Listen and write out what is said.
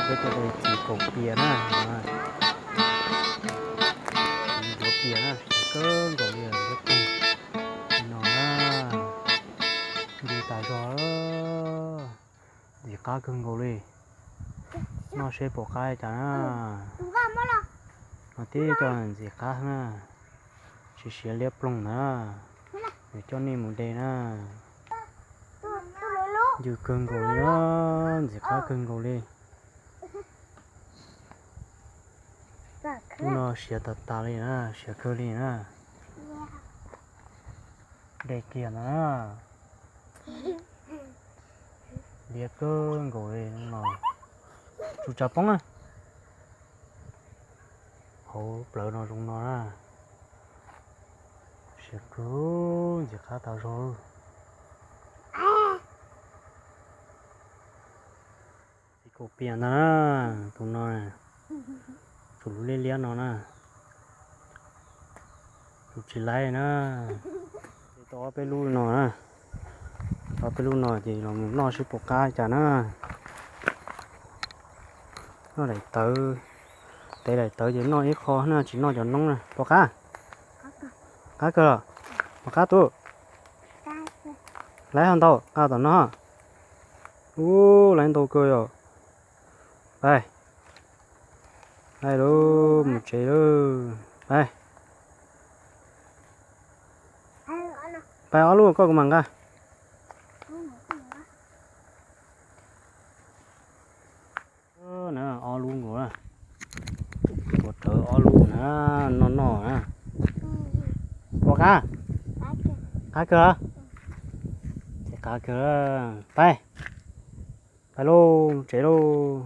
Peb cov de txiv kaum pias na, txiv ncuav pias na, siav kawg nkaus li, liab ploog no na, nti tas zog, ntxim qab kawg nkaus li. Noj seb puas qab cas na. No tib co ntxim qab na, siav siav liab ploog na, yuav coj nej mus de na. Ncw kawg nkaus li, ntxim qab kawg nkaus li. Hnub no siav tas tas li na, siav kawg li na. De kiag ntag na. Liab kawg nkaus li no. Tsuas tsav poob na. Hauv plawv no zoo no na. Siav kawg, ntxim qab tas zog. Txiv kaum pias ntag na, tus no, tus lub liab liab no na, tus tsis laib na. Tau ob peb lub no na, ob peb lub no ces los mus noj seb puas qab cas na. Noj daim tawv, tev daim tawv ces noj ib qho na, tsis noj cov noob na. Puas qab? Qab kawg los? Puas qab tub? Laib ho ntau, qab tom no. Ub, laib ntau kawg yom. Pais, pais lauj, mus tsev lauj. Pais, pais ob lub koj kuv mam nqa. Na, ob lub nkaus na, ua rawv ob lub na, noj noj na. Puas qab? Qab kawg los? Ces qab kawg. Pais, pais lauj, tsev lauj.